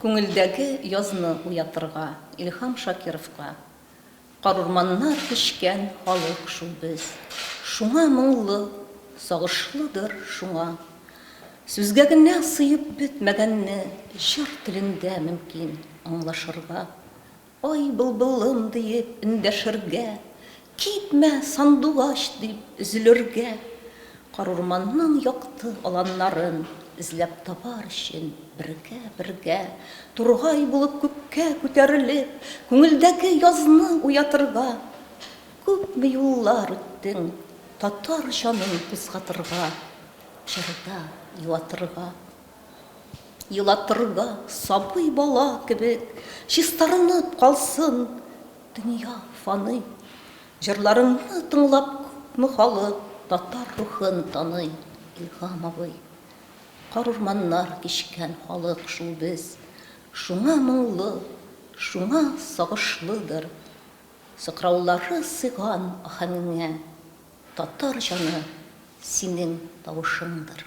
Күңелдәге язны уятырга Илһам Шакировка Карурманнар кичкән халык шул без, Шуңа моңлы, сагышлыдыр шуңа. Сүзгә генә сыеп бетмәгәнне Җыр телендә мөмкин аңлашырга. Ай, былбылым, диеп эндәшергә, Китмә, сандугач, дип өзелергә. Карурманның якты аланнарын Эзләп табар өчен бергә-бергә, Тургай булып күккә күтәрелеп, Күңелдәге язны уятырга. Күпме юллар үттең, татар җанын кузгатырга, Җырда юатырга. Елатырга сабый бала кебек, Чистарынып калсын дөнья фаный. Җырларыңны тыңлап күпме халык Татар рухын таный, Илһам абый. Карурманнар кичкән халык шул без, Шуңа моңлы, шуңа сагышлыдыр. Сыкраулары сыйган аһәңеңә, Татар җаны синең тавышыңдыр.